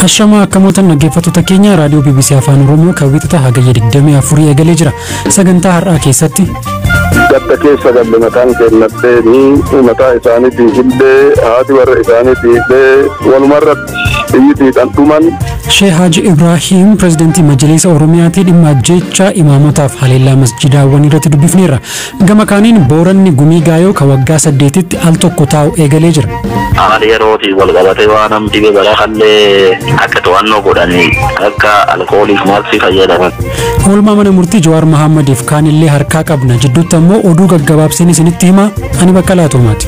Ashama akkamoota dhaggeeffattoota keenya raadiyoo BBC Afaan Oromoo kan Wiixata Hagayya 24 eegalee jira. Sagantaa har'aa keessatti gadda keessa galle mataan kennatteeni mataa isaaniitiif illee haati warra isaaniitiif illee walumarratti iyyiitiidhaan dhuman. Sheeh Haji Ibraahiim pirezidantii Majliisa Oromiyaatii dhimma ajjeechaa imaamotaaf haleellaa masjidaawwan irratti dubbifneerra. Gama kaaniin Booranni Gumii Gaayoo kan waggaa 8tti al tokko taa'u eegalee jira. Haala yerootiin wal qabatee waan namni dhibee bara kallee akka to'annoo godhanii akka alkooliif maalti fayyadaman. Oolmaa mana murtii Jawaar Mahaammadiif kaanillee harkaa qabna. Jidduutti ammoo oduu gaggabaabseen isinitti hima. Ani Baqqalaa Toomaati.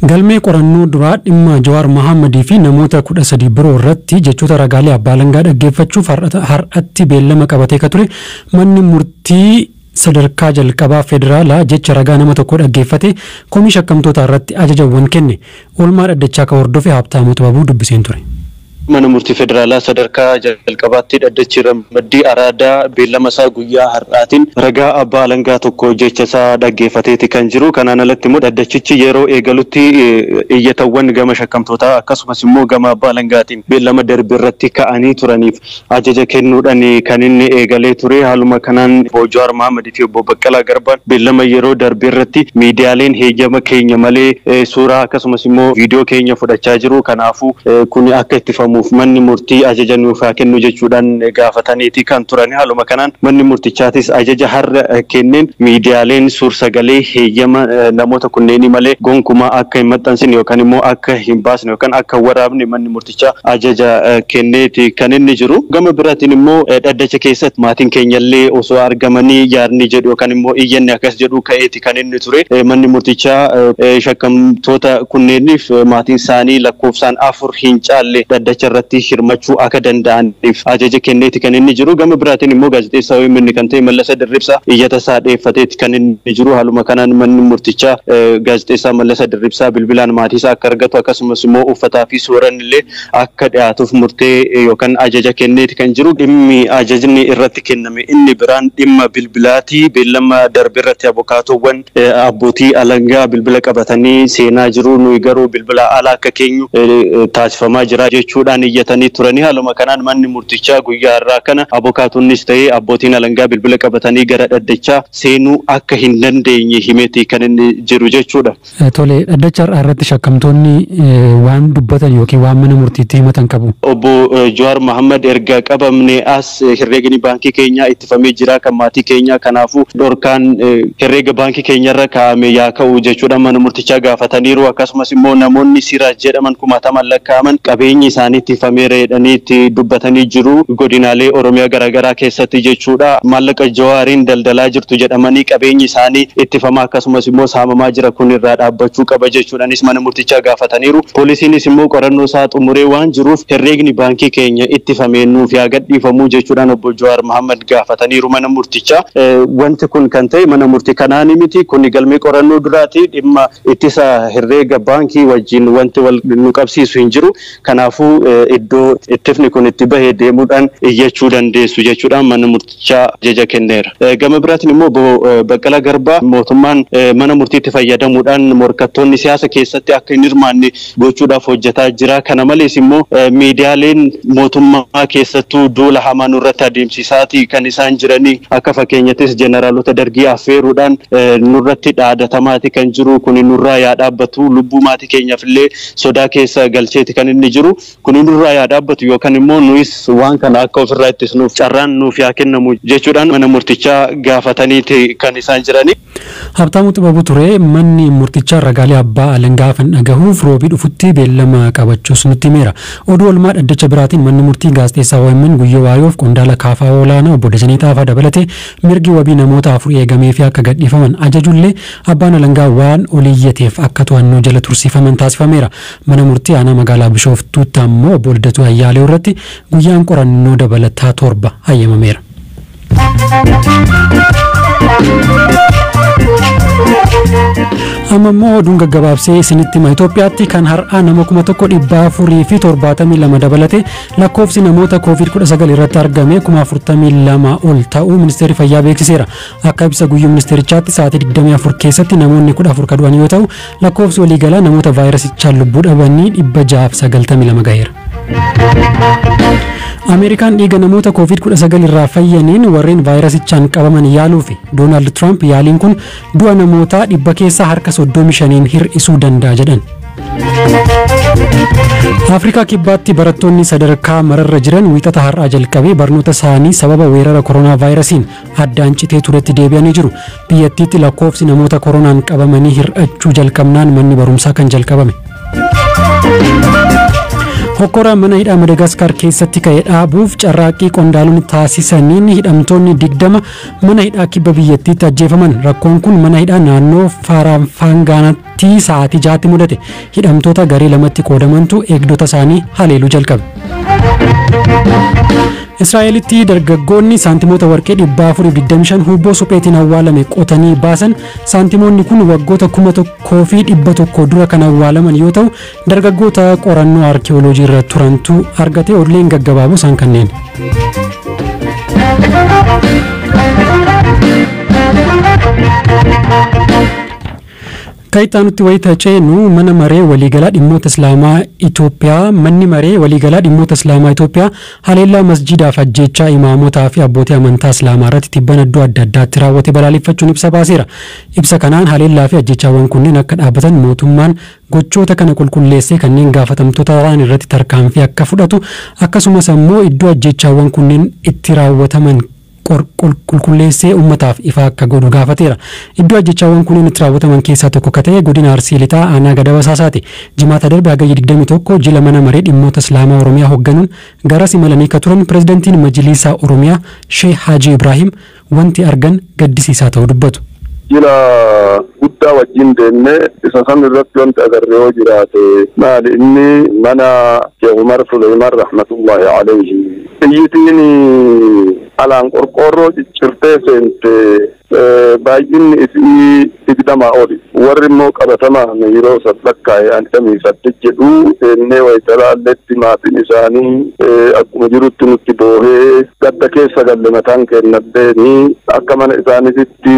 Galmee qorannoo duraa dhimma Jawaar Mahaammadii fi namoota 13 biroo irratti jechoota ragaalee abbaa alangaa dhaggeeffachuuf har'atti beellama qabatee ka ture manni murtii sadarkaa jalqabaa federaalaa jecha ragaa nama tokko dhaggeeffate komii shakkamtoota irratti ajajawwan kenne. Oolmaa dhaddachaa ka hordofe Haabtaamuu Xibabuu dubbiseen ture. Mana murtii federaalaa sadarkaa jalqabaatti dhaddachi ramaddii Araadaa beellama isaa guyyaa har'aatiin ragaa abbaa alangaa tokko jecha isaa dhaggeeffateeti kan jiru. Kanaan alatti immoo dhaddachichi yeroo eegalutti iyyatawwan gama shakkamtootaa akkasumas immoo gama abbaa alangaatiin beellama darbe irratti ka'anii turaniif ajaja kennuudhaan kan inni eegalee ture. Haaluma kanaan obbo Jawaar Mahaammad fi obbo Baqqalaa Garbaan beellama yeroo darbe irratti miidiyaaleen heeyyama keenya malee suuraa akkasumas immoo viidiyoo keenya fudhachaa jiru. Kanaafuu kun akka ittifamu manni murtii ajaja nuuf haa kennu jechuudhaan gaafataniiti kan turan. Haaluma kanaan manni murtichaatis ajaja har'a kenneen miidiyaaleen suur-sagalee heeyyama namoota kunneenii malee gonkumaa akka hin maxxansine yookaan immoo akka hin baasne yookaan akka hin waraabne manni murtichaa ajaja kenneeti kan inni jiru. Gama biraatiin immoo dhaddacha keessatti maatiin keenyallee osoo argamanii yaadni jedhu yookaan immoo iyyanni akkas jedhu ka'eeti kan inni ture. Manni murtichaa shakkamtoota kunneeniif maatiin isaanii lakkoofsaan 4 hin caalle dhaddacha irratti hirmachuu akka danda'aniif ajaja kenneeti kan inni jiru. Gama biraatiin immoo gaazexeessaa OMN kan ta'e Mallasa Dirribsaa iyyata isaa dhiyeeffateeti kan inni jiru. Haaluma kanaan manni murtichaa gaazexeessaa Mallasa Dirribsaa bilbilaan maatii isaa akka argatu akkasumas immoo uffataa fi suuraan illee akka dhiyaatuuf murtee yookaan ajaja kenneeti kan jiru. Dhimmi ajajni irratti kenname inni biraan dhimma bilbilaatii. Beellama darbe irratti abukaatoowwan abbootii alangaa bilbila qabatanii seenaa jiru. Nuyi garuu bilbila ala akka keenyu taasifamaa jira jechuudhaan iyyatanii turanii. Haaluma kanaan manni murtichaa guyyaa har'aa kana abukaatonnis ta'ee abbootiin alangaa bilbila qabatanii gara dhaddachaa seenuu akka hin dandeenye himeeti kan inni jiru jechuudha. Tole, dhaddacha har'aa irratti shakkamtoonni waan dubbatan yookiin waan mana murtiitti himatan qabu. Obbo Jawaar Mahaammad erga qabamne as herreegni baankii keenyaa ittifamee jira kan maatii keenyaa, kanaafuu dhorkaan herreega baankii keenyarra kaa'ame yaa ka'u jechuudha mana murtichaa gaafataniiru. Akkasumas immoo namoonni Siraaj jedhaman kumaataman lakkaa'aman qabeenyi isaanii ittifameera jedhanii itti dubbatanii jiru godinaalee Oromiyaa garaagaraa keessatti jechuudha. Maallaqa Jawaariin daldalaa jirtu jedhamanii qabeenyi isaanii ittifamaa akkasumas immoo saamamaa jira, kun irraa dhaabbachuu qaba jechuudhaanis mana murtichaa gaafataniiru. Poolisiinis immoo qorannoo isaa xumuree waan jiruuf herreegni baankii keenya ittifamee nuuf yaa gadhiifamuu jechuudhaan obbo Jawaar Mahaammad gaafataniiru mana murtichaa. Wanti kun kan ta'e mana murtii kanaani miti, kun galmee qorannoo duraati. Dhimma ittisa herreega baankii wajjin wanti wal nu qabsiisu hin jiru. Kanaafuu iddoo ittifni kun itti bahee deemuudhaan iyyachuu dandeessu jechuudhaan mana murtichaa ajaja kenneera. Gama biraatiin immoo obbo Baqqalaa Garbaa mootummaan mana murtiitti fayyadamuudhaan morkattoonni siyaasa keessatti akka hin hirmaanne gochuudhaaf hojjetaa jira. Kana malees immoo miidiyaaleen mootummaa keessattuu duula hamaa nurratti adeemsisaati kan isaan jiranii. Akka fakkeenyattis jeneraalota dargii affeeruudhaan nurratti dhaadatamaati kan jiru. Kun nurraa yaa dhaabbatu, lubbuu maatii keenyaaf illee sodaa keessa galcheeti kan inni jiru. Kun nurraa yaa dhaabbatu yookaan immoo nuyis waan kana akka ofirraa ittisnuuf carraan nuuf yaa kennamu jechuudhaan mana murtichaa gaafataniiti kan isaan jiranii. Habtaamuu Xibabuu ture. Manni murtichaa ragaalee abbaa alangaa hafan dhagahuuf roobii dhufutti beellama qabachuus nutti himeera. Oduu oolmaa dhaddacha biraatiin manni murtii gaazexeessaa OMN Guyyoo Waayoof qondaala Kaafaa Olaanaa obbo Dajanee Xaafaa dabalatee mirgi wabii namoota 4 eegamee fi akka gadhiifaman ajajullee abbaan alangaa waan oliyyateef akka to'annoo jala tursiifaman taasifameera. Mana murtii aanaa magaalaa Bishooftuutti ammoo obbo Lidatuu Ayyaalew irratti guyyaan qorannoo dabalataa 7 hayyamameera. Amma immoo oduun gaggabaabsee isinitti hima. Itoophiyaatti kan har'aa nama 1472 dabalate lakkoofsi namoota COVID-19 irratti argame 42,000 ol ta'uu ministeerri fayyaa beeksiseera. Akka ibsa guyyuu ministeerichaatti sa'aatii 24 keessatti namoonni 14 kan du'an yoo ta'u, lakkoofsi waliigalaa namoota vaayirasichaan lubbuu dhabanii 692 gaheera. Ameerikaan dhiiga namoota COVID-19 irraa fayyaniin warreen vaayirasichaan qabaman yaaluufi. Doonaald Tiraamp yaaliin kun du'a namootaa dhibba keessaa harka 35 hir'isuu danda'a jedhan. Afrikaa Kibbaatti barattoonni sadarkaa mararra jiran Wiixata har'aa jalqabee barnoota isaanii sababa weerara koronaa vaayirasiin addaan citee turetti deebi'anii jiru. Biyyattiitti lakkoofsi namoota koronaan qabamanii hir'achuu jalqabnaan manni barumsaa kan jalqabame. Hokkora mana hidhaa Madagaskar keessatti ka'e dhaabuuf carraaqqii qondaalonni taasisaniin hidhamtoonni 20 mana hidhaa kibba biyyattiitti ajjeefaman. Rakkoon kun mana hidhaa naannoo Faranfaangaanaatti sa'aatii 6tti mudate. Hidhamtoota garee lamatti qoodamantu eegdota isaanii haleeluu jalqabe. Israa'elitti dargaggoonni saantimoota warqee 425 hubboo supheetiin awwaalame qotanii baasan. Saantimoonni kun waggoota 1100 dura kan awwaalaman yoo ta'u, dargaggoota qorannoo arkiyooloojii irra turantu argate. Oduuleen gaggabaaboo isaan kanneen. Kayixaanutti wayita ceenu, mana maree waliigalaa dhimmoota Islaamaa Itoophiyaa, manni maree waliigalaa dhimmoota Islaamaa Itoophiyaa haleellaa masjidaaf ajjeechaa imaamotaa fi abbootii amantaa Islaamaa irratti tibbana iddoo adda addaatti raawwate balaaleffachuun ibsa baaseera. Ibsa kanaan haleellaa fi ajjeechaawwan kunneen akka dhaabbatan, mootummaan gochoota kana qulqulleessee kanneen gaafatamtoota ta'an irratti tarkaanfii akka fudhatu, akkasumas ammoo iddoo ajjeechaawwan kunneen itti raawwataman qulqulleessee uummataaf ifa akka godhu gaafateera. Iddoo ajjechaawwan kunneen itti raawwataman keessaa tokko akka ta'e godina Arsii Lixaa aanaa Gadaba Saasaati. Jimaata darbe Hagayya 21 jila mana maree dhimmoota Islaamaa Oromiyaa hoogganuun garas imalanii akka turan pirezidantiin Majiliisaa Oromiyaa Sheeh Haji Ibrahim wanti argan gaddisiisaa ta'uu dubbatu. Jila guddaa wajjin deemnee isa san irratti wanti agarre yoo jiraate maali, inni mana Sheekh Umar Suleyman rahmatullahi alayhi xiyyitiin alaan qorqoorroo ciccirtee seente baay'inni isii 20 oli. Warri immoo qabatamaan yeroo san lakkaa'e 28 jedhu. Seennee wayita maatiin isaanii akkuma jirutti nutti boohee gadda keessa galle. Mataan kennalleeni akka mana isaaniititti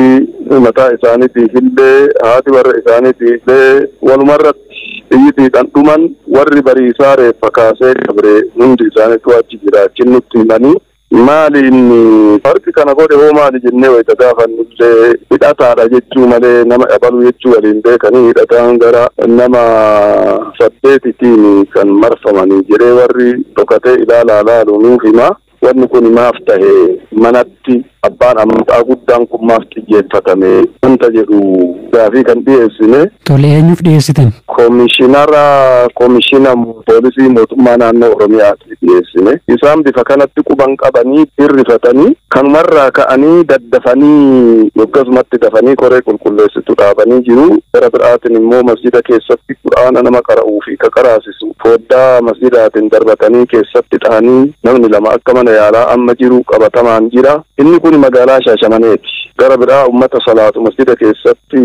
mataa isaaniitiifillee haati warra isaaniitiifillee walumarratti xiyyiitiidhaan dhuman. Warri bariisaa reeffa kaasee dabre hundi isaaniitu achi jiraachin nutti himanii. Maali inni farqi kana godhe hoo maali jennee wayita gaafannullee hidhataadha jechuu malee nama abaluu jechuu waliin beekanii, hidhataan gara nama saddeetitiin kan marfamanii jedhee warri dhokatee ilaalaa laalu nuuf hima. Wanni kun maaf tahe, manatti abbaan amantaa guddaan kun maaf xiyyeeffatame wanta jedhu gaafii kan dhiyeessine. Tole, eenyuuf dhiyeessitan? Koomishinara koomishina poolisii mootummaa naannoo Oromiyaati dhiyeessine. Isaan bifa kanatti quban qabanii hirrifatanii kanumarraa ka'anii daddafanii akkasumatti dafanii koree qulqulleessitu dhaabanii jiru. Gara biraatiin immoo masjida keessatti quraana nama qara'uu fi ka qaraasisu foddaa masjidaatiin darbatanii keessatti dhahanii namni lama akka mana yaalaa amma jiru qabatamaan jira. Inni kun magaalaa Shaashamaneeti. Gara biraa ummata salaatu masjida keessatti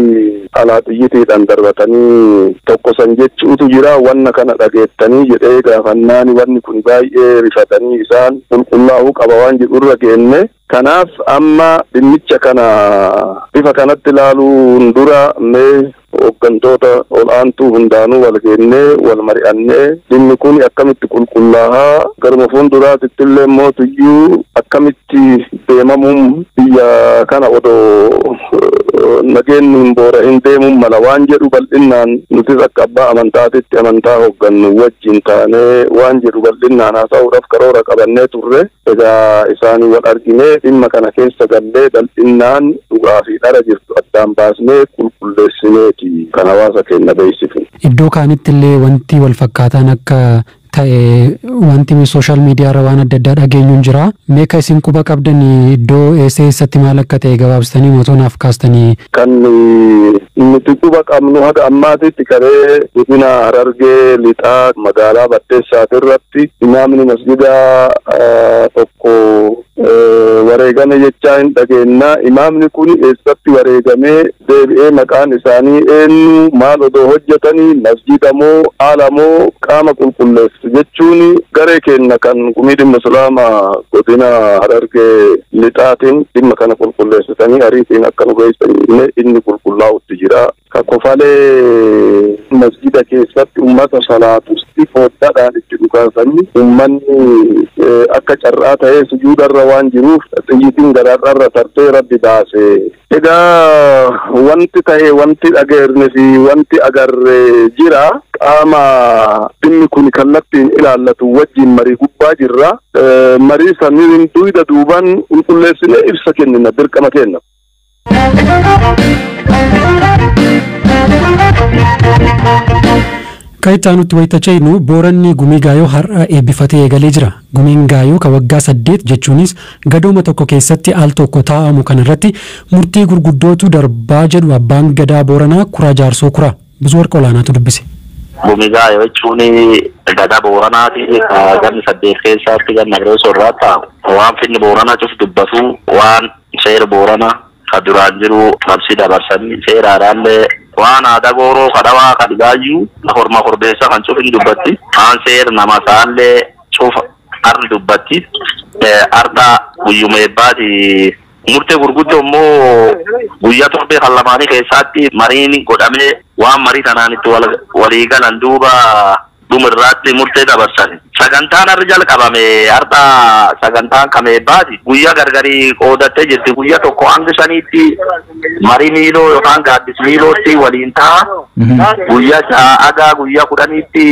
alaa xiyyitiidhaan darbatanii tokkosan jechuutu jira. Wanna kana dhageettanii jedhee gaafannaani wanni kun baay'ee rifatanii isaan qulqullaa'uu qaba waan jedhurra geenne. Kanaaf amma dhimmicha kana bifa kanatti ilaaluun dura mee hooggantoota ol'aantuu hundaanuu wal geennee wal mari'annee dhimmi kun akkamitti qulqullaa'aa, garuma fuulduraatitti illee mootuyyuu akkamitti deemamuun biyya kana odoo nageenyi hin boora'in deemuun mala waan jedhu bal'innaan nutis akka abbaa amantaatitti amantaa hooggannu wajjin taanee waan jedhu bal'innaan haasa'uudhaaf karoora qabannee turre. Egaa isaanii wal arginee dhimma kana keessa gallee bal'innaan dhugaa fi dhara jirtu addaan baasnee qulqulleessineeti kan hawaasa keenya beeksifne. Iddoo kaanitti illee wanti wal fakkaataan akka ta'e wanti sooshaal miidiyaa irra waan adda addaa dhageenyuun jira. Meeqa isin quba qabdan iddoo eessa eessatti maal akka ta'e gabaabsitanii motoo naaf kaastanii? Kan nuti quba qabnu haga ammaatitti karee godina Harargee lixaa magaalaa Baddeessaati irratti imaamni masjida tokko wareegame jechaa hin dhageenna. Imaamni kun eessatti wareegamee deebi'ee maqaan isaanii eenyu maal odoo hojjetanii masjida moo haala moo qaama qulqulleessu jechuun garee keenya kan gumii dhimma islaamaa godina Harargee lixaatiin dhimma kana qulqulleessitanii ariitiin akka nu geessanii inni qulqullaa'utti jira. Ka kofalee masjida keessatti ummata salaatusti foddaadhaan itti dhukaasanii ummanni akka carraa ta'ee sujuudarra waan jiruuf xiyyitiin garaarra tartee rabbi baase. Egaa wanti ta'e wanti dhageerne fi wanti agarre jira. Qaama dhimmi kun kallattiin ilaallatu wajjin marii gubbaa jirra. Marii saniin duyda duuban qulqulleessinee ibsa kennina dirqama kenna. Kan itti aanutti wayita ceenu Booranni gumii gaayoo har'a eebbifatee eegalee jira. Gumiin gaayoo kan waggaa 8 jechuunis gadooma tokko keessatti al tokko taa'amu kanarratti murtii gurguddootu darbaa jedhu abbaan gadaa Booranaa Kuraa Jaarsoo Kuraa. Bizuwarqa Olaanaatu dubbise. Gumii gaayoo jechuun gadaa Booranaati. Ganni 8 keessatti ganna biroo soorraa taa'u. Waan finni Booranaa cufu dubbatu waan seera Booranaa kan duraan jiru labsii dabarsanii seeraadhaallee waan aadaa gooroo kadhawaa kadhigaayyuu horma korbeessa kan cufin dubbatti. Waan seera nama isaallee cufa arri dubbatti. Arda guyyuma eebbaati. Murtee gurguddoo immoo guyyaa torbee kan lamaanii keessatti mariin godhamee waan marii kanaan itti walii galan duuba dhumirraatti murtee dabarsan. Sagantaan har'a jalqabame har'a sagantaan kam eebbaati. Guyyaa gargarii qoodattee jirti. Guyyaa tokko hanga shaniitti marii miiloo yookaan gaaddis miilootti waliin ta'a. Guyyaa ja'a guyyaa 10tti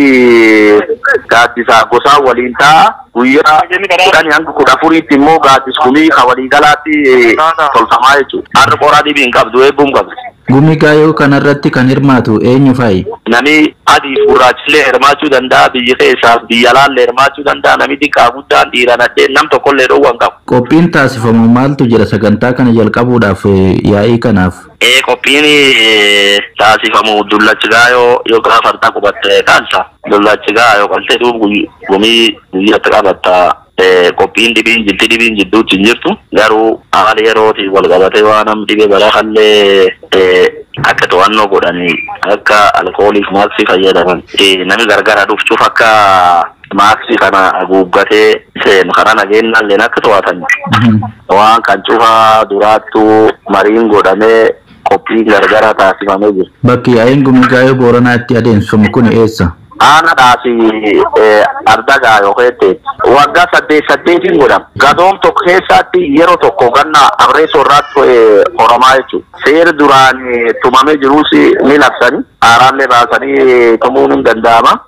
gaaddisa gosaa waliin ta'a. Guyyaa 10 hanga 14tti immoo gaaddis gumii kan waliigalaatti tolfamaa jechuudha. Har'a qoraa dhibii hin qabdu eebbuun qabdu. Gumii gaayoo kanarratti kan hirmaatu eenyu fa'i? Nami adii fi gurraachillee hirmaachuu danda'a, biyyi keessaaf biyya alaallee hirmaachuu danda'a, nami xiqqaa guddaan dhiira nadheen nam tokkollee dhoowwan qabu. Qophiin taasifamu maaltu jira sagantaa kana jalqabuudhaaf yaa'ii kanaaf? Qophiin taasifamu dullachi gaayoo yoo gaafa farda qubatte kaansa. Dullachi gaayoo qaltee duub gumii guyyaatti qabatta. Qophiin dhibiin jilti dhibiin jidduutti hin jirtu. Garuu haala yerootiin wal qabatee waan nam dhibee bara kallee akka to'annoo godhanii akka alkooliif maaksii fayyadaman nami gargara dhufcuuf akka maaksii kana haguuggatee seenu karaa nageenyaallee akka to'atan. Waan kan cufaa duraattuu mariin godhamee qophiin gargara taasifamee jira. Bakki yaa'iin gumii gaayoo Booranaa itti adeemsifamu kun eessa? Aanaadhaa fi arda gaayoo keessatti waggaa 8 8 godhama. Gadoom tokko keessatti yeroo tokko ganna abree soorraatti horomaa jechuudha. Seera duraan tumamee jirus ni labsanii haaraallee baasanii tumuun hin danda'ama.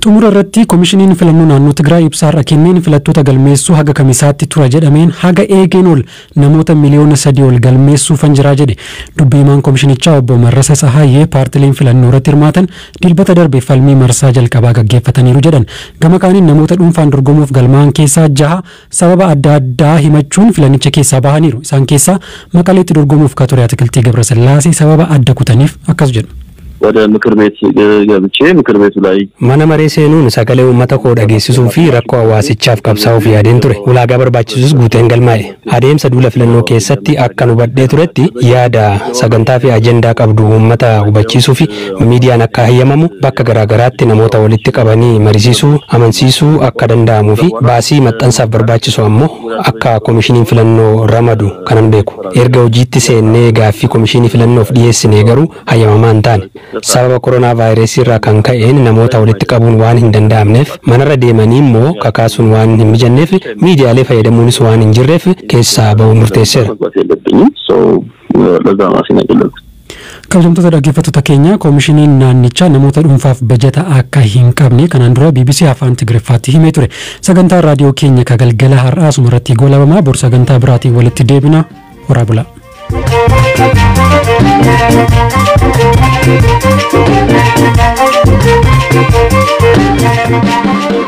Xumura irratti koomishiniin filannoo naannoo Tigraay ibsa har'a kenneen filattoota galmeessuu haga kamisaatti tura jedhameen haga eegeen ol namoota 3 miliyoona ol galmeessuufan jira jedhe. Dubbii himaan koomishinichaa obbo Marrasa Sahaayyee paartileen filannoo irratti hirmaatan dilbata darbe falmii marsaa jalqabaa gaggeeffataniiru jedhan. Gama kaaniin namoota dhuunfaan dorgomuuf galmaa'an keessaa 6 sababa adda addaa himachuun filannicha keessaa bahaniiru. Isaan keessaa Maqaleetti dorgomuuf ka ture Atikiltii Gabrasillaasee sababa adda kutaniif akkas jedhu. ወደ ምክር ቤት ገብቼ ምክር ቤቱ ላይ mana maree seenuun sagalee uummata koo dhageessisuu fi rakkoo hawaasichaaf qabsaa'uuf yaadeen ture. Ulaagaa barbaachisus guuteen galmaa'e. Adeemsa duula filannoo keessatti akka hubadhee turetti yaada sagantaa fi ajendaa qabdu uummata hubachiisuu fi miidiyaan akka hayyamamu bakka garaagaraatti namoota walitti qabanii mariisisuu, amansiisuu akka danda'amuu fi baasii maxxansaaf barbaachisu ammoo akka koomishiniin filannoo ramadu kanan beeku. Erga hojiitti seennee gaaffii koomishinii filannoof dhiyeessine garuu hayyamamaa hin taane. Sababa koronaa vaayirasii irraa kan ka'een namoota walitti qabuun waan hin danda'amneef manarra deemanii immoo kakaasuun waan hin mijanneef miidiyaalee fayyadamuunis waan hin jirreef keessaa ba'uu murteesseera. Kabajamtoota dhaggeeffattoota keenya koomishiniin naannichaa namoota dhuunfaaf bajata akka hin qabne kanaan dura BBC afaan Tigiriffaatti himee ture. Sagantaan raadiyoo keenya ka galgala har'aa asumarratti goolabamaa bor sagantaa biraatiin walitti deebina. Horaa bulaa. Thank you.